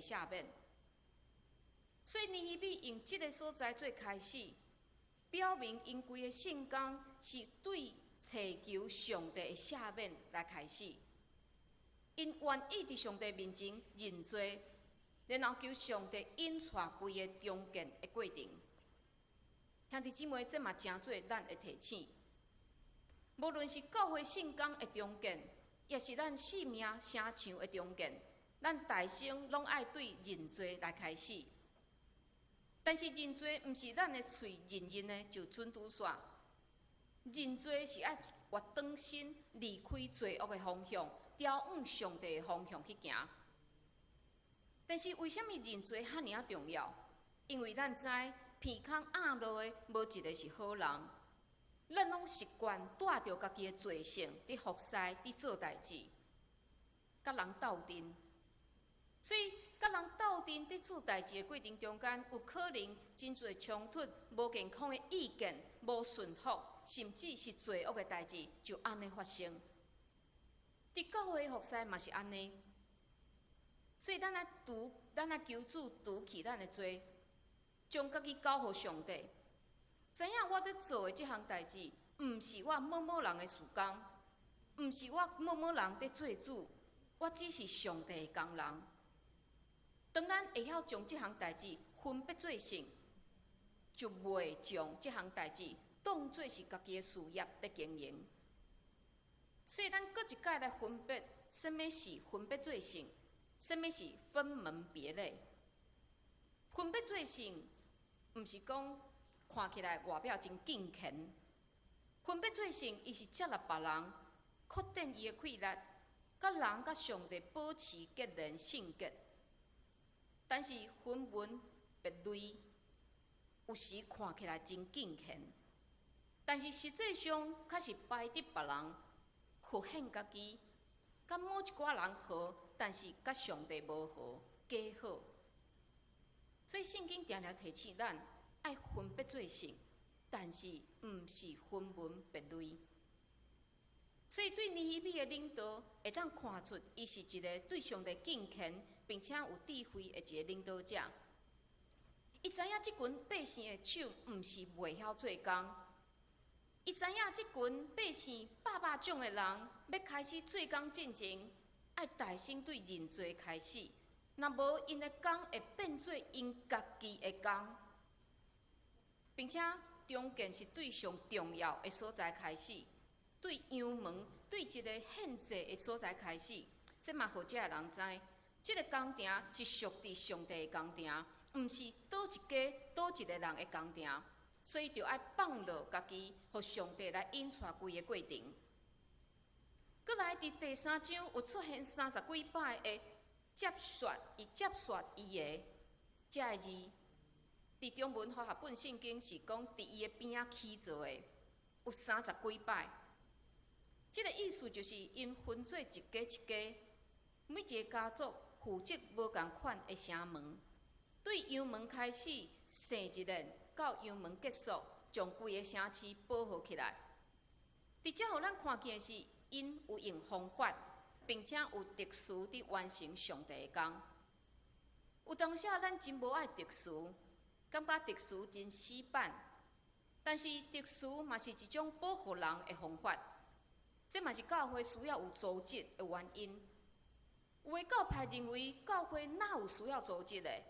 赦免。所以尼希米用這个所在做開始，表明𪜶規个聖工是對尋求上帝的赦免來開始。𪜶願意佇上帝面前認罪，然後求上帝引帶規个重建的過程。兄弟姊妹，這嘛成做咱的提醒。無論是教會聖工的重建，抑是咱生命城牆的重建，咱大先攏愛對認罪來開始。但是認罪毋是咱的喙認認的就準拄煞。認罪是愛活轉身離開罪惡的方向，朝向上帝的方向去行。但是為啥物認罪遐爾仔重要？因為咱知鼻空壓落的無一个是好人，咱攏習慣帶著家己的罪性佇服侍、佇做代誌，佮人鬥陣。所以，佮人鬥陣佇做代誌的過程中間，有可能真濟衝突、無健康的意見、無順服，甚至是罪惡的代誌，就按呢發生。佇教會服侍嘛是按呢。所以，咱愛除，咱愛求主除去咱的罪，將家己交予上帝。知影我佇做的這項代誌，毋是我某某人的事工，毋是我某某人佇做主，我只是上帝的工人。當咱會曉將這項代誌分別做聖，就袂將這項代誌當做是家己的事業佇經營。所以，咱閣一擺來分別，啥物是分別做聖，啥物是分門別類。分別做聖，毋是講看起來外表真敬虔。分別做聖，伊是接納別人，擴展伊的氣力，佮人佮上帝保持結連聖潔。但是分門別類，有時看起來真敬虔，但是實際上卻是排斥別人，凸顯家己，佮某一寡人好，但是佮上帝無好，假好。所以聖經定定提醒咱，愛分別做聖，但是毋是分門別類。所以對尼希米的領導，會當看出，伊是一个對上帝敬虔，並且有智慧的一个領導者。伊知影這群百姓的手毋是袂曉做工，伊知影這群百姓百百種的人欲開始做工進前，愛大先對認罪開始，若無𪜶的工會變做𪜶家己的工，並且重建是對上重要的所在開始，對羊門，對一個獻祭的所在開始，這嘛予遮的人知，這个工程是屬佇上帝的工程，毋是佗一家、佗一个人的工程，所以著愛放落家己，予上帝來引帶規個過程。閣來佇第三章有出現三十幾擺的接續，伊接續伊的這个字，佇中文和合本聖經是講佇伊的邊仔起造的，有三十幾擺。這个意思就是𪜶分做一家一家，每一個家族負責無仝款的城門，對羊門開始聖日練到羊門結束，將規个城市保護起來。佇遮予咱看見的是，𪜶有用方法，並且有秩序佇完成上帝的工。有當時咱真無愛秩序，感覺秩序真死板，但是秩序嘛是一種保護人的方法。這嘛是教會需要有組織的原因。有的教派認為教會哪有需要組織的？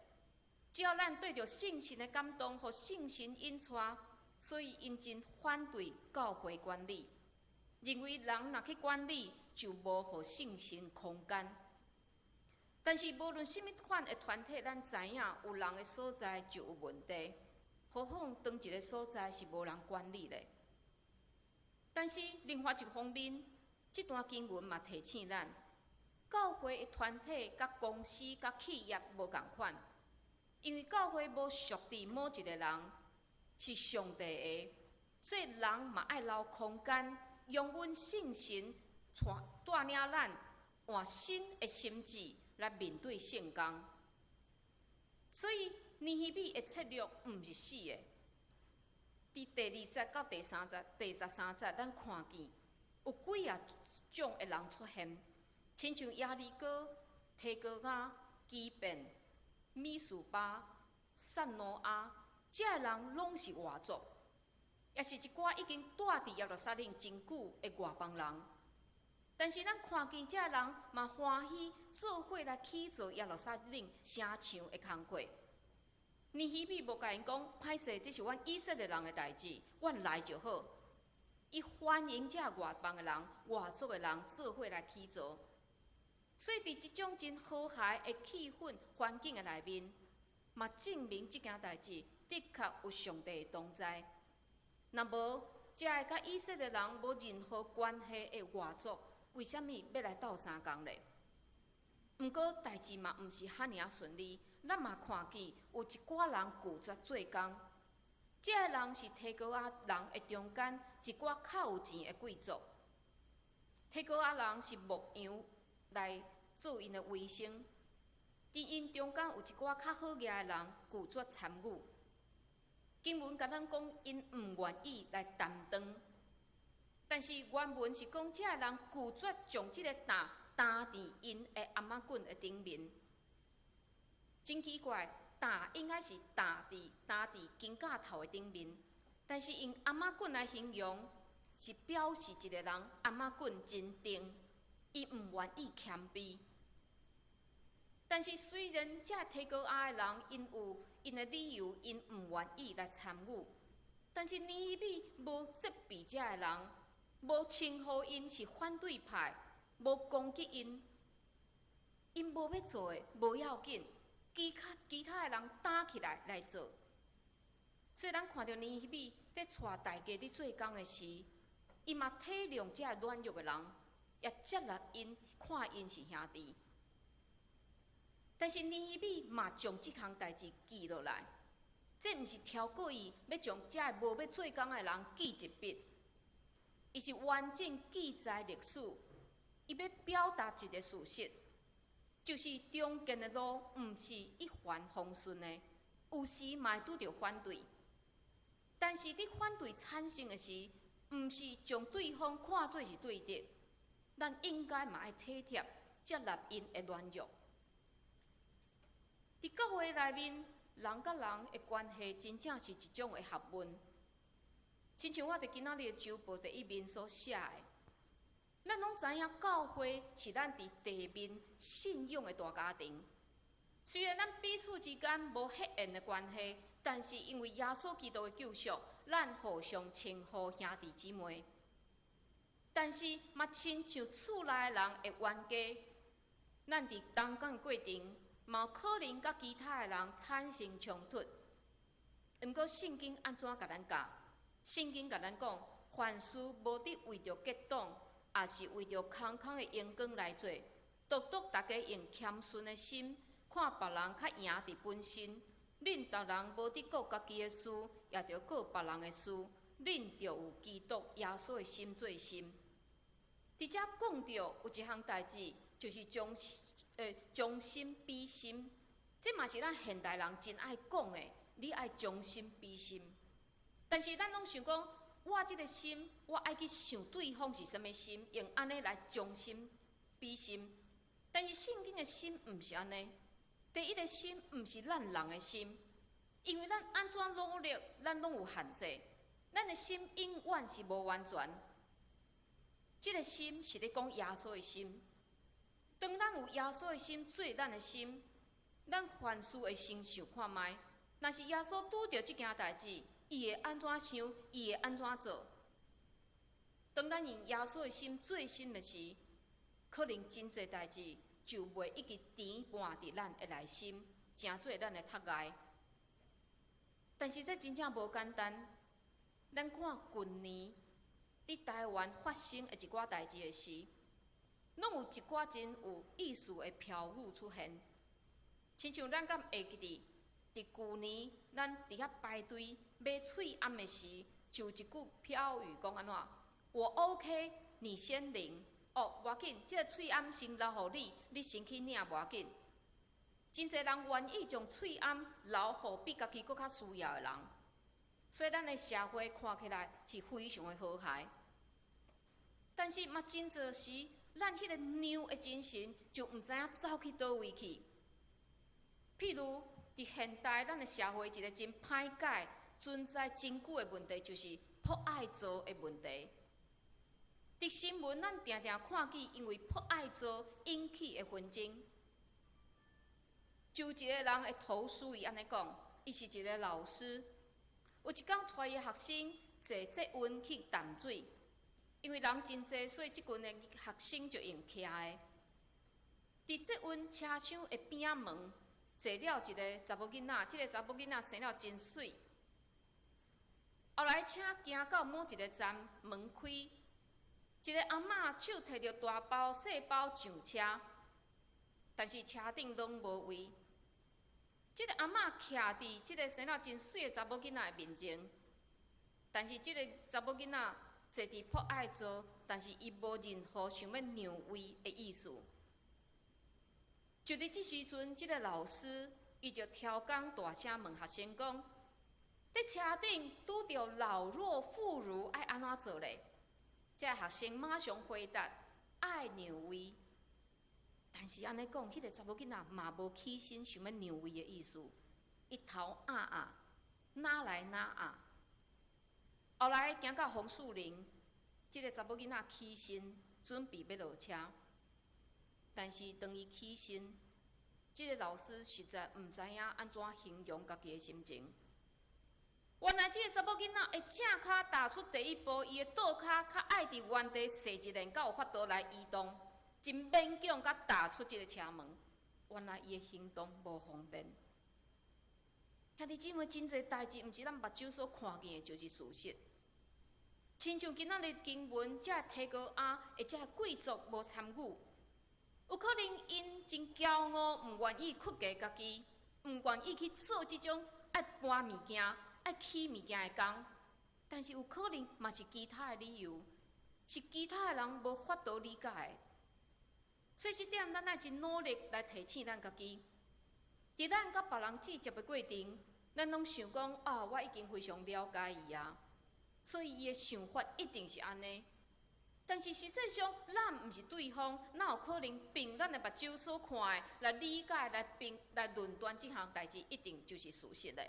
只要咱對著聖神的感動予聖神引帶，所以𪜶真反對教會管理，認為人若去管理就無予聖神空間。但是無論啥物款的團體，咱知影有人的所在就有問題，何況當一個所在是無人管理的。但是另外一方面，這段經文嘛提醒咱，教會的團體佮公司佮企業無仝款，因為教會無屬佇某一個人，是上帝的，所以人嘛愛留空間，容阮聖神帶領咱換新的心志來面對聖工。所以尼希米的策略毋是死的。佇第二節到第三節、第十三節，咱看見有幾仔種的人出現，親像耶利哥、提哥亞、基遍、米示巴、撒挪亞，這个人攏是外族，也是一寡已經蹛佇耶路撒冷真久的外邦人。但是咱看見這个人嘛歡喜做伙來起造耶路撒冷城牆的工課。尼希米無共𪜶講，歹勢，這是阮以色列人的代誌，阮來就好。伊歡迎這外邦的人、外族的人做伙來起造。所以佇這種真和諧的氣氛環境的內面，嘛證明這件代誌的確有上帝的同在。若無，這个佮以色列人無任何關係的外族，為啥物欲來鬥相共咧？毋過代誌嘛毋是遐爾仔順利，咱嘛看見有一寡人拒絕做工。這个人是提哥亞人的中間一寡較有錢的貴族。提哥亞人是牧羊來做𪜶的維生，佇𪜶中間有一寡較好額的人拒絕參與。經文共咱講，𪜶毋願意來擔當，但是原文是講，這个人拒絕將這个擔擔佇𪜶的頷仔頸的頂面。真奇怪，擔應該是擔佇肩胛頭的頂面，但是用頷仔頸來形容，是表示一個人頷仔頸真重，伊毋願意謙卑。但是雖然這提哥亞的人，𪜶有𪜶的理由，𪜶毋願意來參與，但是尼希米無責備這个人，無稱呼𪜶是反對派，無攻擊𪜶，𪜶無欲做的無要緊，其他的人擔起來來做。所以咱看著尼希米佇帶大家佇做工的時，伊嘛體諒這个軟弱的人，也接納𪜶，看𪜶是兄弟。但是尼希米嘛將這項代誌記落來，這毋是超過伊欲將這个無欲做工的人記一筆，伊是完整記載歷史，伊欲表達一个事實，就是重建的路毋是一帆風順的，有時嘛會拄著反對。但是佇反對產生的時，毋是將對方看做是對敵，咱應該嘛愛體貼接納𪜶的軟弱。佇教會內面，人佮人的關係真正是一種的學問。親像我佇今仔日的週報第一面所寫的，咱攏知影教會是咱佇地面信仰的大家庭。雖然咱彼此之間無血緣的關係，但是因為耶穌基督的救贖，咱互相稱呼兄弟姊妹。但是嘛，親像厝內的人的冤家，咱佇同工的過程，嘛可能佮其他的人產生衝突。毋過聖經按怎共咱教？聖經共咱講，凡事無得為著結黨，抑是為著空空的榮光來做，獨獨逐家用謙遜的心，看別人較贏佇本身。恁逐人無得顧家己的事，也著顧別人的事。恁著有基督耶穌的心做心。佇遮講著有一項代誌，就是將心比心，這嘛是咱現代人真愛講的。你愛將心比心，但是咱攏想講，我這个心，我愛去想對方是啥物心，用按呢來將心比心。但是聖經的心毋是按呢。第一个心毋是咱人的心，因為咱按怎努力，咱攏有限制，咱的心永遠是無完全。這个心是咧講耶穌的心。當咱有耶穌的心做咱的心，咱凡事會先想看覓。若是耶穌拄著這件代誌，伊會按怎想？伊會按怎做？當咱用耶穌的心做心的時，可能真濟代誌就袂一直纏絆佇咱的內心，成做咱的窒礙。但是這真正無簡單。咱看近年佇台灣發生的一寡代誌的時，攏有一寡真有意思的標語出現，親像咱敢會記得，佇舊年咱佇遐排隊買喙罨的時，就有一句標語講按怎？我 OK，你先領。哦，無要緊，這个喙罨先留予你，你先去領無要緊。真濟人願意將喙罨留予比家己閣較需要的人，所以咱的社會看起來是非常的和諧。但是嘛，真濟時，咱彼个讓的精神就毋知影走去佗位去。譬如，佇現代咱的社會，一个真歹解、存在真久的問題，就是朴愛座的問題。佇新聞，咱定定看見因為朴愛座引起的紛爭。就一个人的投書，伊按呢講，伊是一个老師，有一工帶伊的學生坐捷運去淡水，因為人真濟，所以這群的學生就用徛的。佇捷運車廂的邊仔門，坐了一个查某囡仔，這个查某囡仔生了真媠。後來車行到某一个站，門開，一个阿嬤手提著大包細包上車，但是車頂攏無位。這个阿嬤徛佇這个生了真媠的查某囡仔的面前，但是這个查某囡仔坐佇朴愛座，但是伊無任何想欲讓位的意思。就佇這時陣，這个老師伊就超工大聲問學生講：佇車頂拄著老弱婦孺愛按怎做咧？這个學生馬上回答：愛讓位。但是按呢講，彼个查某囡仔嘛無起身想欲讓位的意思，伊頭壓壓，哪來哪壓。後來行到紅樹林，這个查某囡仔起身準備欲落車，但是當伊起身，這个老師實在毋知影按怎形容家己的心情。原來這个查某囡仔會正跤踏出第一步，伊的倒跤較愛佇原地踅一輪，才有法度來移動，真勉強才踏出這个車門。原來伊的行動無方便。兄弟姊妹，真濟代誌，毋是咱目睭所看見的，就是事實。親像今仔日經文，這个提哥亞或者貴族無參與，有可能𪜶真驕傲，毋願意屈低家己，毋願意去做這種愛搬物件、愛起物件的工。但是有可能嘛是其他的理由，是其他的人無法度理解的。所以這點，咱愛真努力來提醒咱家己。佇咱佮別人接觸的過程，咱攏想講啊，我已經非常了解伊啊，所以伊的想法一定是按呢。但是實際上，咱毋是對方，哪有可能憑咱的目睭所看的來理解、來評、來論斷這項代誌，一定就是事實的。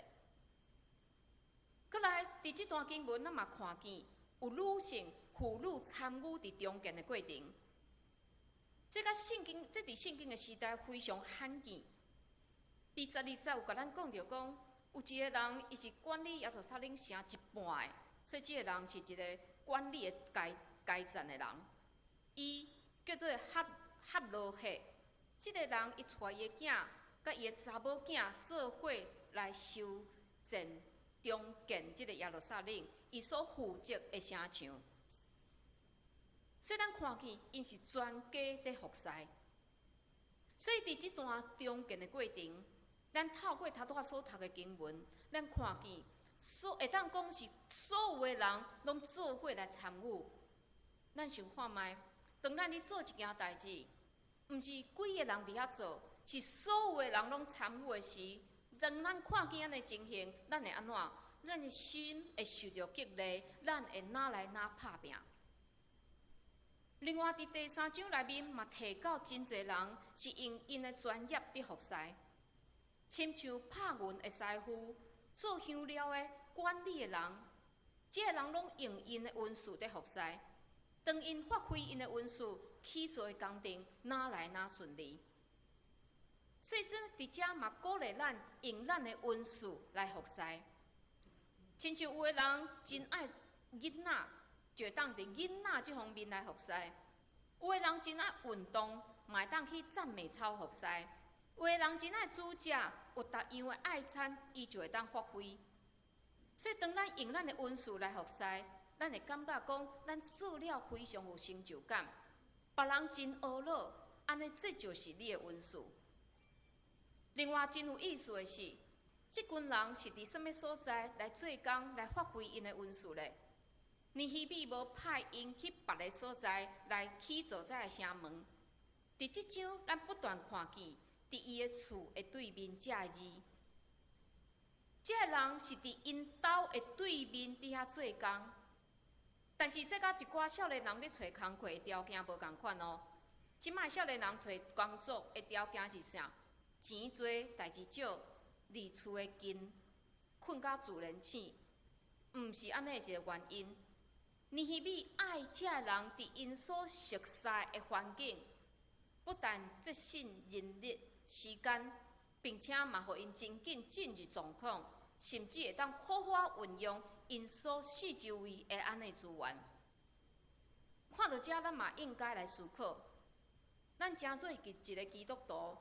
閣來，佇這段經文，咱嘛看見有女性、婦女參與佇重建的過程。這個聖經，這佇聖經的時代非常罕見。22節有共咱講著講，有一个人，伊是管理耶路撒冷城一半的，所以這个人是一个管理的階階層的人。伊叫做哈哈羅赫，這个人伊帶伊的囝，佮伊的查某囝做伙來修建重建這个耶路撒冷，伊所負責的城牆。所以咱看見，𪜶是全家佇服侍。所以佇這段重建的過程，咱透過頭拄仔所讀的經文，咱看見所會當講是所有的人攏做伙來參與。咱想看覓，當咱咧做一件代誌，毋是幾个人佇遐做，是所有的人攏參與的時，當咱看見按呢情形，咱會按怎？咱的心會受著激勵，咱會哪來哪拍拚。另外，佇第三章內面嘛提到真濟人是用𪜶的專業佇服侍，親像拍銀的師傅、做香料的、管理的人，這个人攏用𪜶的恩賜佇服侍。當𪜶發揮𪜶的恩賜，起做的工程哪來哪順利。所以這佇遮嘛鼓勵咱用咱的恩賜來服侍。親像有的人真愛囡仔，就會當佇囡仔這方面來服侍；有的人真愛運動，嘛會當去讚美操服侍；有的人真愛煮食，有逐樣的愛餐，伊就會當發揮。所以當咱用咱的恩賜來服侍，咱會感覺講，咱做了非常有成就感，別人真懊惱，按呢這就是你的恩賜。另外，真有意思的是，這群人是佇啥物所在來做工、來發揮𪜶的恩賜咧？尼希米無派𪜶去別个所在來起造這个城門。佇這章，咱不斷看見佇伊的厝的對面這个字，這个人是佇𪜶兜的對面佇遐做工。但是這佮一寡少年人咧揣工課的條件無仝款哦。這擺少年人揣工作的條件是啥？錢多代誌少，離厝的近，睏甲自然醒，毋是按呢一个原因。尼希米愛這个人佇𪜶所熟似的環境，不但節省人力時間，並且嘛予𪜶真緊進入狀況，甚至會當好好運用𪜶所四周圍的按呢資源。看著這，咱嘛應該來思考，咱成做一個基督徒，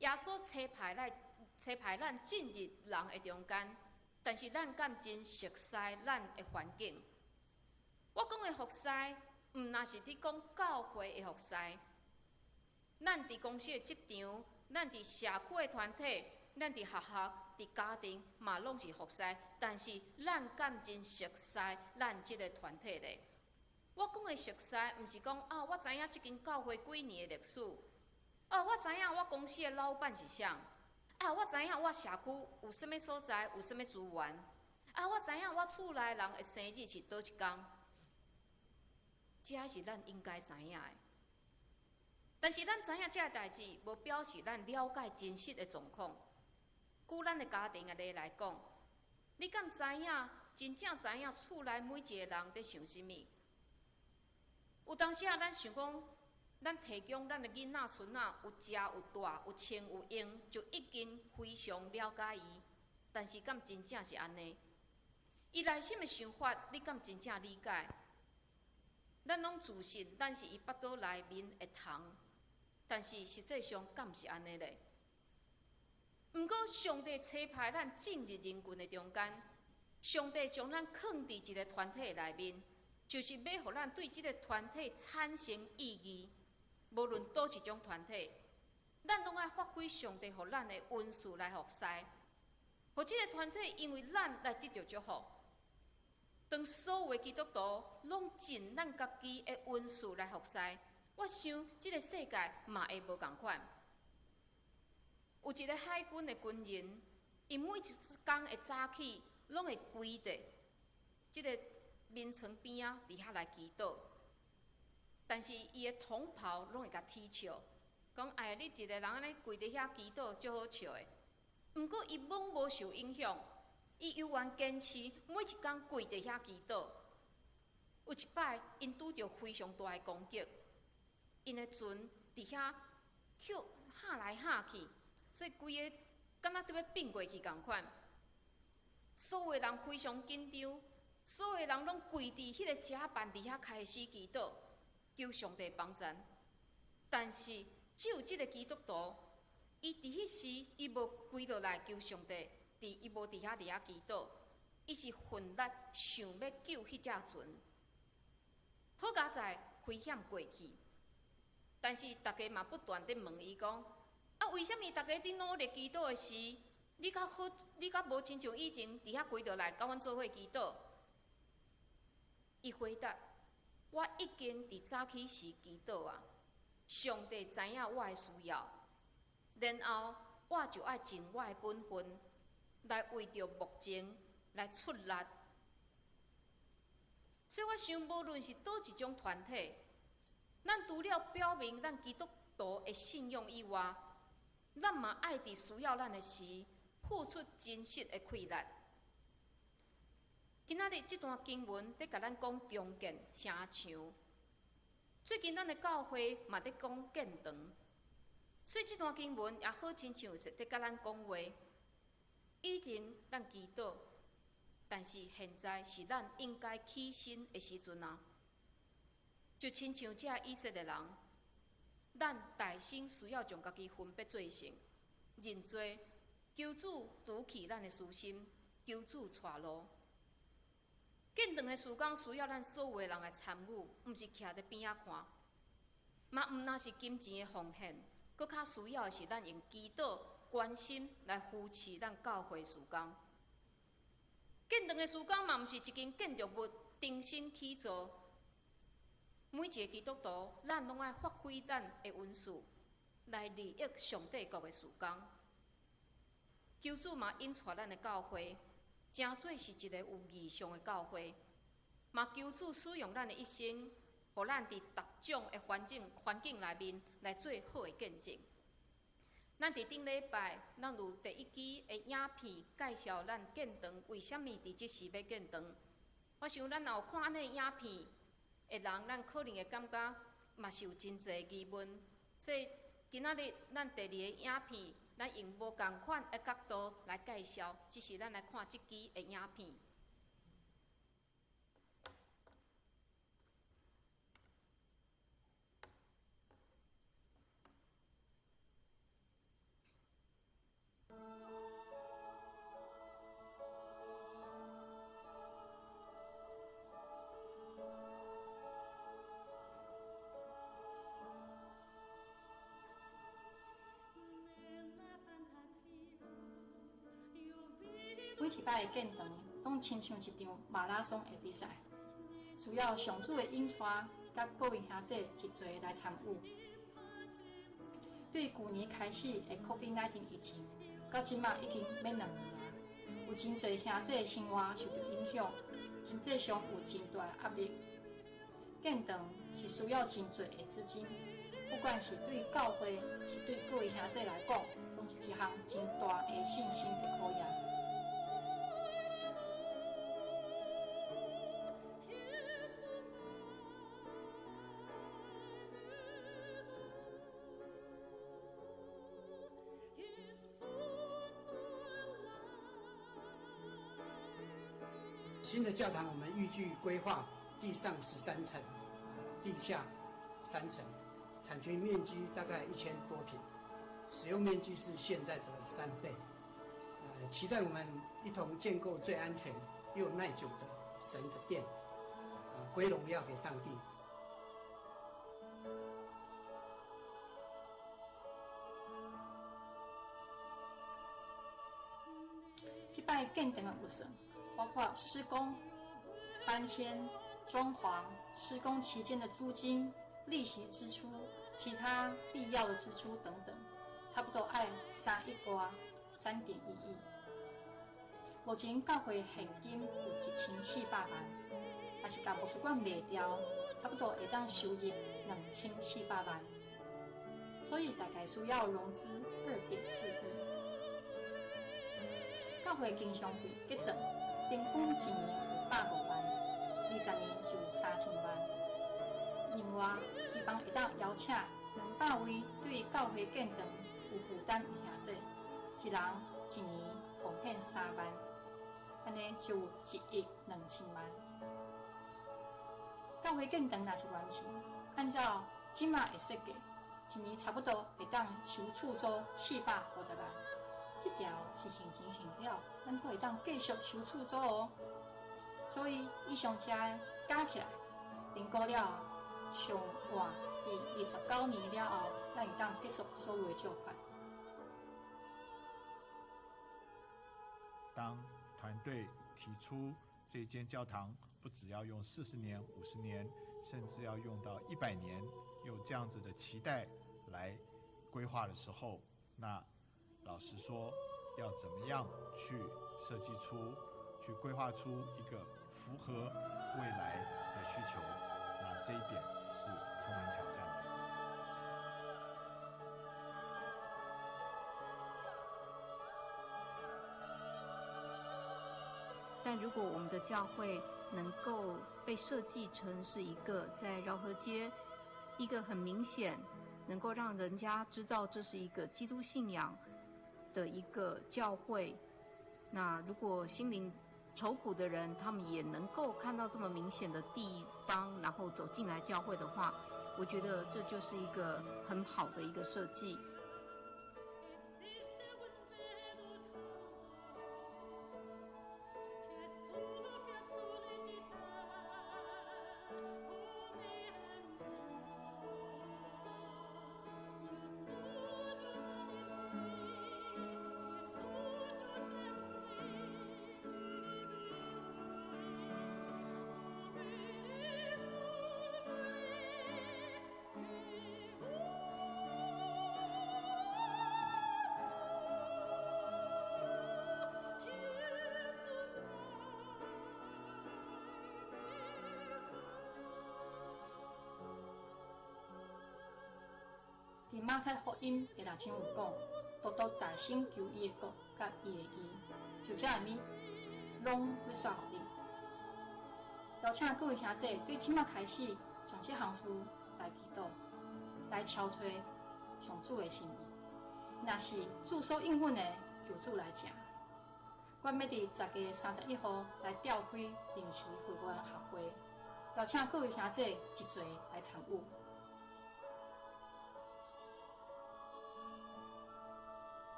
耶穌差派來差派咱進入人的中間，但是咱敢真熟似咱的環境？我講的服侍，毋若是佇講教會的服侍。咱佇公司的職場，咱佇社區的團體，咱佇學校、佇家庭，嘛攏是服侍。但是咱敢真熟似咱這個團體咧？我講的熟似，毋是講啊，我知影這間教會幾年的歷史，啊，我知影我公司的老闆是啥，啊，我知影我社區有啥物所在，有啥物資源，啊，我知影我厝內人的生日是佗一工。這是咱應該知影的，但是咱知影這个代誌，無表示咱了解真實的狀況。舉咱的家庭的例來講，你敢知影真正知影厝內每一個人佇想啥物？有當時啊，咱想講，咱提供咱的囡仔孫仔有食有蹛有穿有用，就已經非常了解伊。但是敢真正是按呢？伊內心的想法，你敢真正理解？咱攏自信，咱是伊腹肚內面的蟲，但是實際上敢是按呢咧？毋過上帝差派咱進入人群的中間，上帝將咱囥佇一個團體內面，就是欲予咱對這個團體產生意義。無論佗一種團體，咱攏愛發揮上帝予咱的恩賜來服侍，予這個團體因為咱來得著祝福。當所有基督徒攏盡咱家己的恩賜來服侍，我想這個世界嘛會無仝款。有一個海軍的軍人，伊每一工的早起，攏會跪佇這個眠床邊仔，佇遐來祈禱。但是伊的同袍攏會共恥笑，講：哎，你一個人按呢跪佇遐祈禱，足好笑的。毋過伊攏無受影響。伊猶原堅持每一工跪佇遐祈禱。有一擺，𪜶拄著非常大的攻擊，𪜶的船佇遐去撼來撼去，所以規个敢若欲變過去仝款。所有人非常緊張，所有人攏跪佇彼個甲板佇遐開始祈禱，求上帝幫贊。但是只有這个基督徒，伊佇彼時伊無跪落來求上帝。伊無佇遐祈禱，伊是奮力想欲救彼隻船。好佳哉，危險過去，但是逐家嘛不斷佇問伊講：啊，為啥物逐家佇努力祈禱的時，你較好，你較無親像以前佇遐跪落來，佮阮做伙祈禱？伊回答：我已經佇早起時祈禱啊，上帝知影我的需要，然後我就愛盡我的本分，來為著目前來出力。所以我想，無論是佗一種團體，咱除了表明咱基督徒的信仰以外，咱嘛愛佇需要咱的時，付出真實的氣力。今仔日這段經文佇共咱講重建城牆。最近咱的教會嘛佇講建堂，所以這段經文也好親像是佇共咱講話。以前咱祈禱，但是現在是咱應該起身的時陣啊！就親像這以色列人，咱大先需要將家己分別做聖，認罪，求主除去咱的私心，求主帶路。建堂的事工需要咱所有的人來參與，毋是徛佇邊仔看，嘛毋若是金錢的奉獻，閣較需要的是咱用祈禱、關心來扶持咱教會事工。建堂的事工嘛，毋是一間建築物重新起造。每一個基督徒，咱攏愛發揮咱的恩賜，來利益上帝國的事工。求主嘛引帶咱的教會，成做是一個有異象的教會。嘛求主使用咱的一生，予咱佇逐種的環境內面來做好的見證。咱佇頂禮拜，咱有第一支的影片介紹咱建堂為啥物佇這時欲建堂。我想咱若有看按呢影片的人，咱可能會感覺嘛是有真濟疑問。所以今仔日咱第二個影片，咱用無仝款的角度來介紹，只是咱來看這支的影片。每一擺的建堂，攏親像一場馬拉松的比賽，需要上主的引帶，佮各位兄弟一齊來參與。對舊年開始的 COVID-19 疫情，到這馬已經欲兩年啊，有真濟兄弟的生活受著影響，經濟上有真大的壓力。建堂是需要真濟的資金，不管是對教會，抑是對各位兄弟來講，攏是一項真大的信心的考驗。新的教堂，我們預計規劃地上13層，地下3層，產權面積大概1000多坪，使用面積是現在的3倍。期待我們一同建構最安全又耐久的神的殿，歸榮耀給上帝。這擺建堂的預算，包括施工、搬遷、裝潢、施工期間的租金、利息支出、其他必要的支出等等，差不多愛3億外，3.1億。目前教會現金有1400萬，若是共牧師館賣掉，差不多會當收入2400萬，所以大概需要融資2.4億。教會經常費結算，平均一年有150萬，20年就有3000萬。另外，希望會當邀請200位對教會建堂有負擔的兄弟，一人一年奉獻3萬，按呢就有1億2000萬。教會建堂若是完成，按照這馬的設計，一年差不多會當收厝租450萬。這條是還錢還了，咱閣會當繼續收厝租哦。所以以上這加起來，評估了後，上晚佇29年了後，咱會當結束所有的借款。當團隊提出這間教堂不只要用40年、50年，甚至要用到100年，用這樣子的期待來規劃的時候，那老實說，要怎麼樣去設計出、去規劃出一個符合未來的需求，那這一點是充滿挑戰的。但如果我們的教會能夠被設計成是一個在饒河街，一個很明顯能夠讓人家知道這是一個基督信仰的一個教會，那如果心靈愁苦的人，他們也能夠看到這麼明顯的地方，然後走進來教會的話，我覺得這就是一個很好的一個設計。佇馬太福音第六章有講，獨獨大聲求伊的國佮伊的義，就這下物攏欲煞予恁。邀請各位兄弟對這馬開始，將這項事來祈禱，來敲揣上主的心意。若是主所應允的，求主來成。阮欲佇10月31號來召開臨時會員學會，邀請各位兄弟一齊來參與。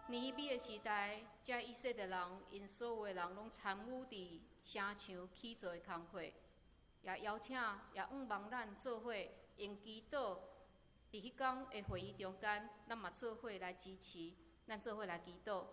尼希米的時代，遮以色列人𪜶所有的人攏參與佇城牆起造的工課，也邀請也向望咱做伙用祈禱，佇彼工的會議中間，咱嘛做伙來支持，咱做伙來祈禱。